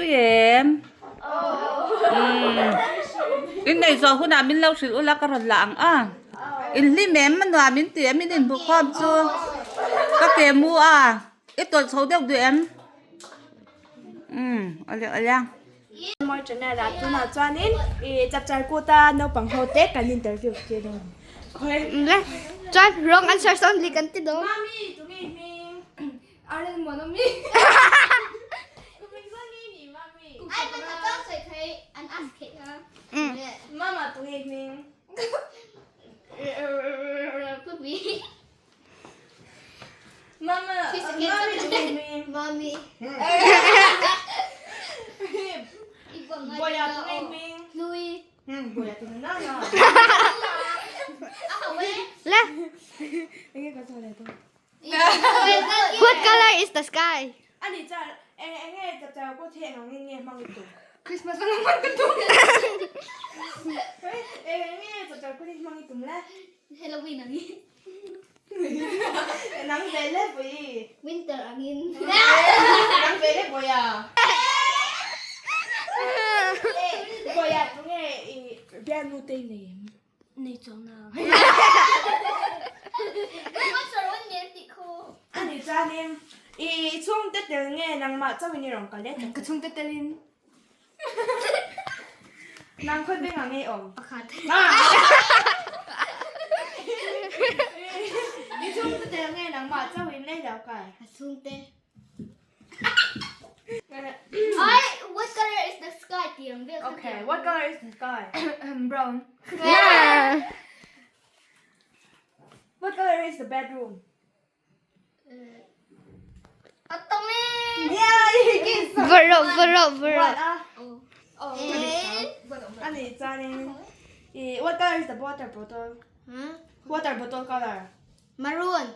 tui em? In nei zawh hunah min lo hrilh ula ka rawn la ang a. In hlim em a nuam in ti em in inhmu khawm chu ka ke mu a i tawlh chho deuh duh em? Umm awle awle a. Mawi channel ah tunah chuanin ih chapchar kuta naupang ho te kan interview tir dawn. Le chuan wrong answers only kan ti dawn. Mami tunge i hming? Mama tunge i hming? Mama mami tunge i hming? Mami. Boya tunge i hming? Hlui. Boya tunge na na. Le. Enge ka sawi leh dawn? What color is the sky? Ani chuan eng eng nge chapchar kut hi eng angin nge hmang i tum? Christmas ang hmang ka tum. Eng eng nge chapchar kut hi hmang i tum le? Halloween angin. Nang ve le pui. Winter angin. Nang ve le pui a. Pui a tunge i bialnu te i nei em? Nei chuang na. Ani chuanin i chhungte tel nge nangmah chauhin i rawn kal e? Ka chhungte telin. Nang khawi bengah nge i awm? Pakhat. I chhungte tel nge nangmah chauhin lei lo kal? Ka chhungte. Ai, what color is the sky tih ang vel kha. Okay, what color is the sky? Brown. What color is the bedroom? A tawng e. Yeah, you can Varo, varo, varo. What ah? Ani chuanin i what color is the water bottle? Water bottle color? Maroon.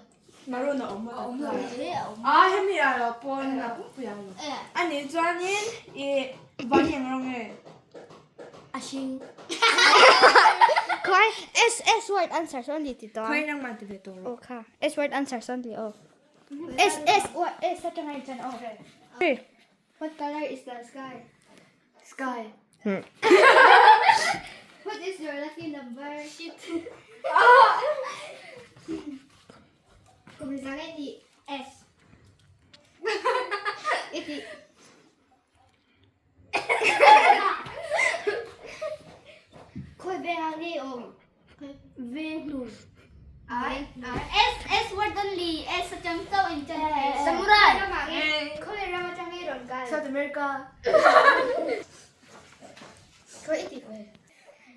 Maroon a awm a awm lo. A hemi ah lo pawn a pumpui ah lo. Ani chuanin i van eng rawng nge? A hring. Khawi S S word answers only ti tawh a. Khawi nangmah ti ve tawh rawh. Aw kha S word answers only aw. S S word S atanga in chan aw. What color is the sky? Sky. What is your lucky number? Shit. Kum zang e ti S. E ti. Khoi veng ah nge awm? Veng hlun. I S S word only S atang chauh in chan thei. Samurai. Khoi ram atang nge rawn kal? South America. Khoi i ti khoi?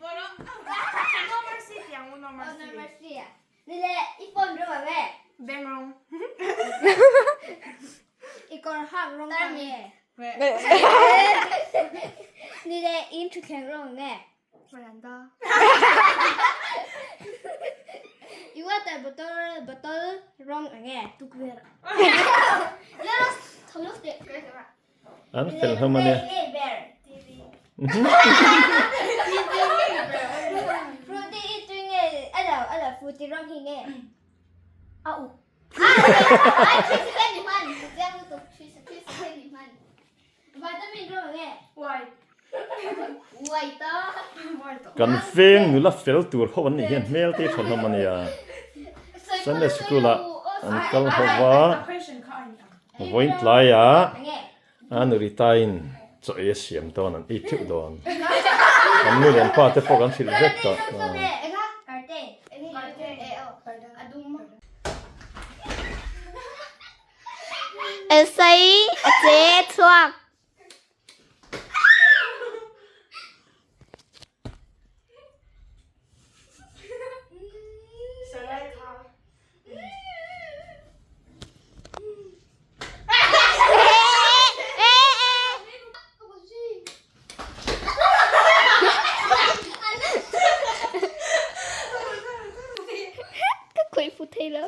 No mercy tiang u no mercy. No mercy ah. Ni le i phone rawng ang e. Beng rawng. I kawr hak rawng ang e. Ni le in thutthleng rawng ang e. Veranda. I water bottle bottle rawng ang e. Tukverh. Le tho luk teh. An fel hlawm a nia. Kan veng nula fel tur ho an nih hian hmel te hi tha hlawm a nia. Sunday school ah an kal ho va. Vawiin tlaiah a Nuritain chaw ei a siam dawn an ei theuh dawn. An nu leh an pa te pawh kan hrilh vek tawh. Esai a che chhuak. Ka khawih fu thei lo.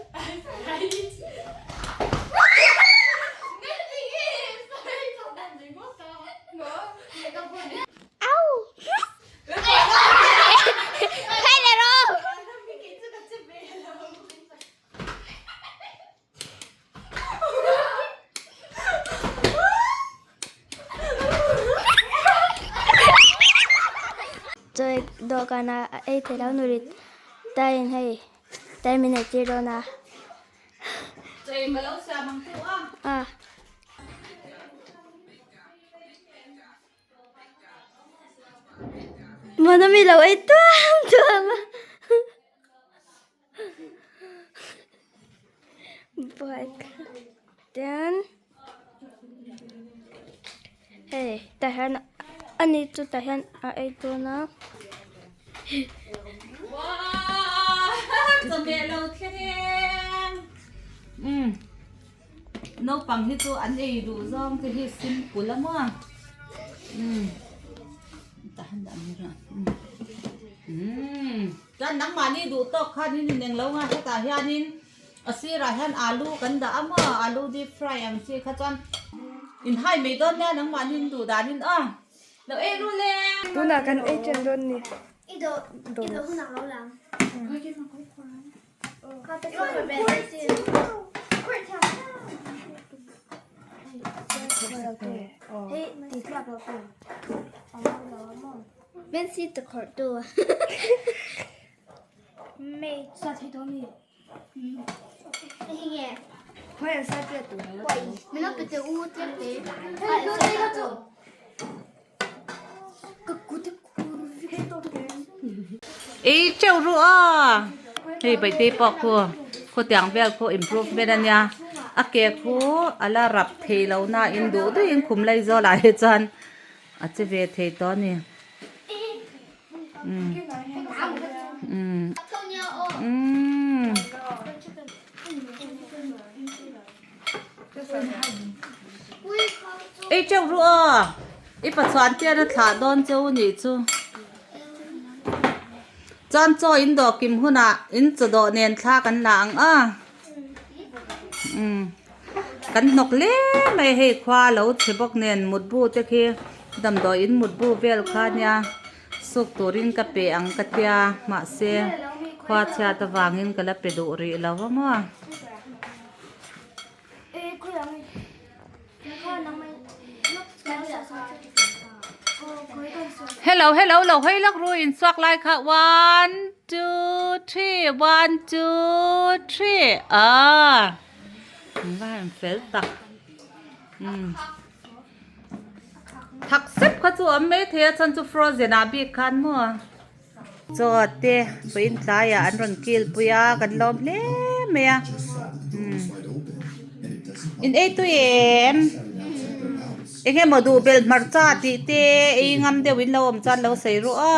Chaw dawhkan ah a ei thei lo nuri taiin hei tai min ei tir dawn a. Chaw ka lo siam ang chu a. A. Mana mi lo ei tuam tuam a. Bike ten hei tah hian ani chu tah hian a ei dawn a. Naupang hi chu an ei duh zawng te hi simple a maw umm tah hian dah mai rawh umm. Chuan nangmahni duh tawk khan in ineng lo nga hetah hianin a sirah hian alu kan dah a maw alu deep fry ang chi kha chuan in hai mai dawn nia nangmahni in duh danin aw lo ei ru le. Tunah kan ei ṭan dawn ni. Ei teuh ru a hei baihte pawh khu khawtiang vel khu improvement a nia a ke khu a la rap thei lo na in duh duh in khum lai zawlah hi chuan a che ve thei tawh a ni umm umm umm. Ei teuh ru aw i pachuan te a thlah dawn cheu nih chu chuan chaw in dawh kim hunah in chaw dawh nen thla kan la ang a umm kan hnawk hle mai hei khua lo chhe bawk nen mutbu te khi damdawi in mutbu vel kha nia suk turin ka pe ang ka tia mahse khua chhiat avangin ka la pe duh rih lo a maw. Hello hello lo hawi lak ru in chhuak lai kha one two three one two three ah va han fel tak umm thak sep kha chu a awm maithei a chhan chu frozen ah bik khan maw. Chaw te vawiin tlaiah an rawn kil pui a kan lawm hle mai a umm in ei tui em eng emaw duh belh hmarcha tih te ei ngam deuh in lo awm chuan lo sawi rawh a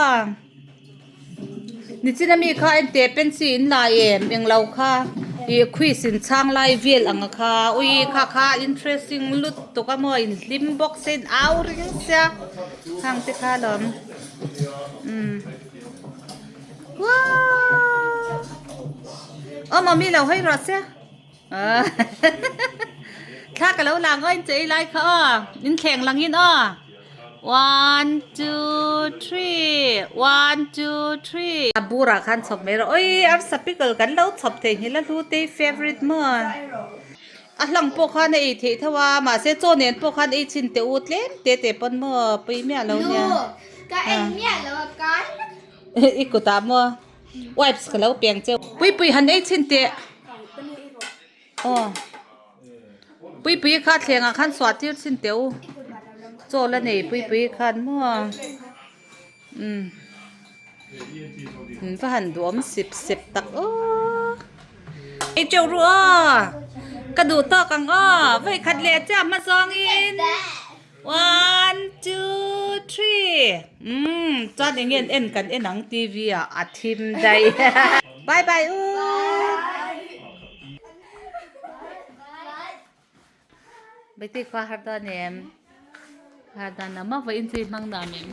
nichin ami kha en teh pencil in la em englo kha ih quiz in chhang lai vel ang a kha ui kha kha interesting lutuk a maw in hlim bawk se in au ring sia khang te kha lawm. Umm wow aw mummy lo hawi rawh se thla ka lo lang aw in che ei lai kha aw in thleng lang in aw one two three one two three a burah khan chhawp mai rawh oi arsa pickle kan lo chhawp thei nghilh a hlu te favourite maw. A hlang pawh khan a ei theih tho a, mahse chaw nen pawh khan ei chhin teh u tlem te te pawn maw pui miah lo nia. Nu, ka en miah lo a kai. I kutah maw wipes ka lo peng cheu. Puipui han ei chhin teh. Aw. Puipui kha thlengah khan suah tir chhin teh u. Chaw la nei puipui khan maw. Umm. Va han duhawm sip sep tak aw. Ei teuh ru aw. Ka duh tawk ang aw. Vawi khat leh chiah hma zawngin. One two three. Umm chuan eng nge en kan en ang T_V ah a thim daih. Bye bye u. Beti khua har dawn em? Har dan a mah vawiin chu i hmang nuam em?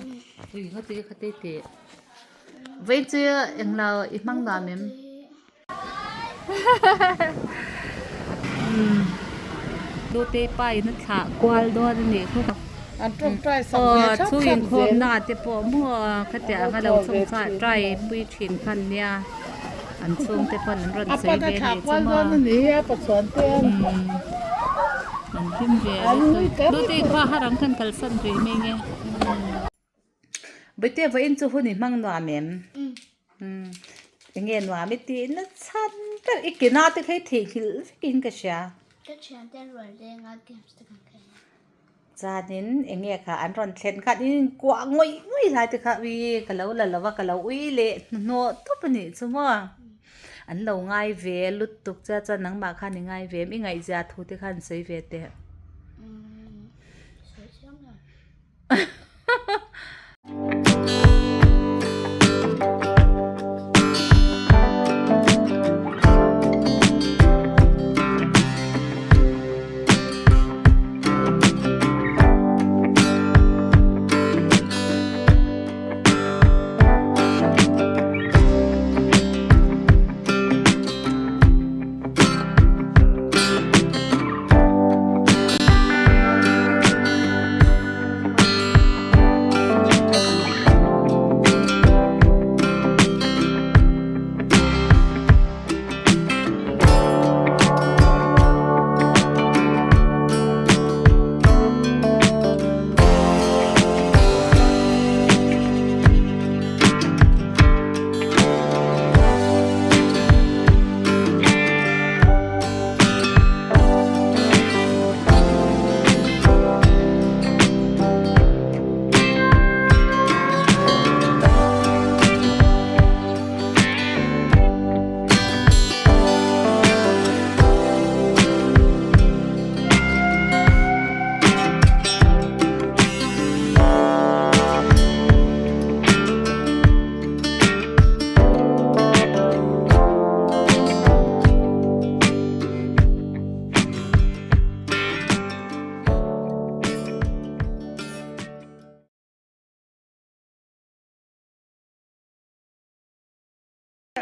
Ui khaw chu kha te teh. Vawiin chu englo i hmang nuam em? Lute pa in a thlah kual dawn a nih khu. Aw chhung inkhawmna te pawh maw khatiang anga lo chhung chhuah try pui thin kha an nia. An chhungte pawn an rawn sawi ve anih chu maw. An hlim ve a ni chu. Lute khua har ang khan kalsan rih mai nge. Bawihte vawiin chu hun i hmang nuam em? Enge nuam i tih na chhan ber i ke na te kha i theihnghilh vekin ka hria. Ka thiante rual lenga games te kan khel a. Chuanin enge kha an rawn thlen khan in inkuah ngawih ngawih lai te kha ui ka lo la lo va ka lo ui leh hnuhnawh tawp a nih chu maw. An lo ngai ve lutuk che a chuan nangmah khan i ngai ve em i ngaihzia thu te khan sawi ve teh. Sawi chiang lo.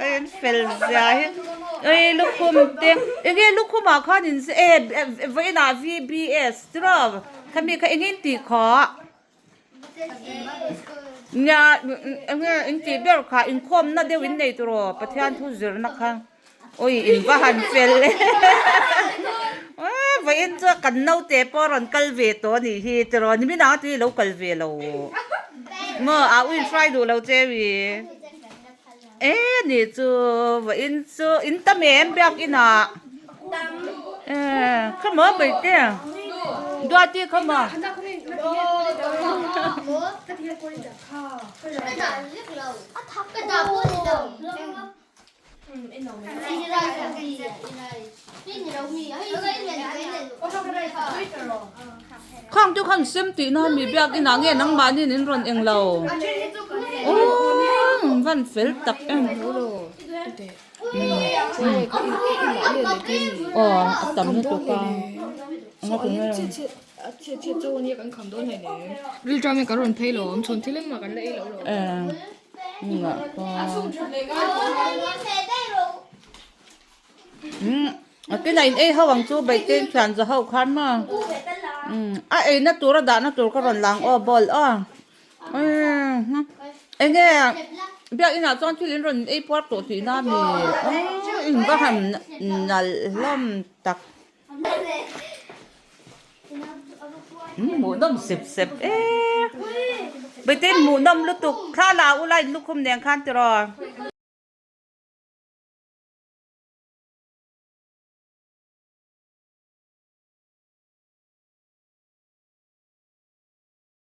En fel zia hi ei lukhum te enge lukhum ah khan in e vawiin ah V_B_S tiraw khami kha eng in tih khawh nia enge in tih ber kha inkhawmna deuh in nei tiraw Pathian thu zirna kha awi in va han fel e vawiin chu kan naute pawh a rawn kal ve tawh a nih hi tiraw nimin ang tui alo kal ve lo maw a u in hruai duh lo che wi. E ni chu vawiin chu in tam em biakinah e khamaw beihte duati khamaw. Khang chu khan sem tih na mi biakinah nge nangmahni in rawn eng lo aww van fel tak em aw a tam lutuk a A kina in ei ho ang chu Beihte thian za ho khan maw a eina tur a dahna tur ka rawn lang aw ball aw enge biakin ah chuan thil in rawn ei puar tawh tihna a mi in va han nalh hlawm tak. Hmuhnawm sep sep e Beihte hmuhnawm lutuk thla la ula in lukhum nen khan tiraw.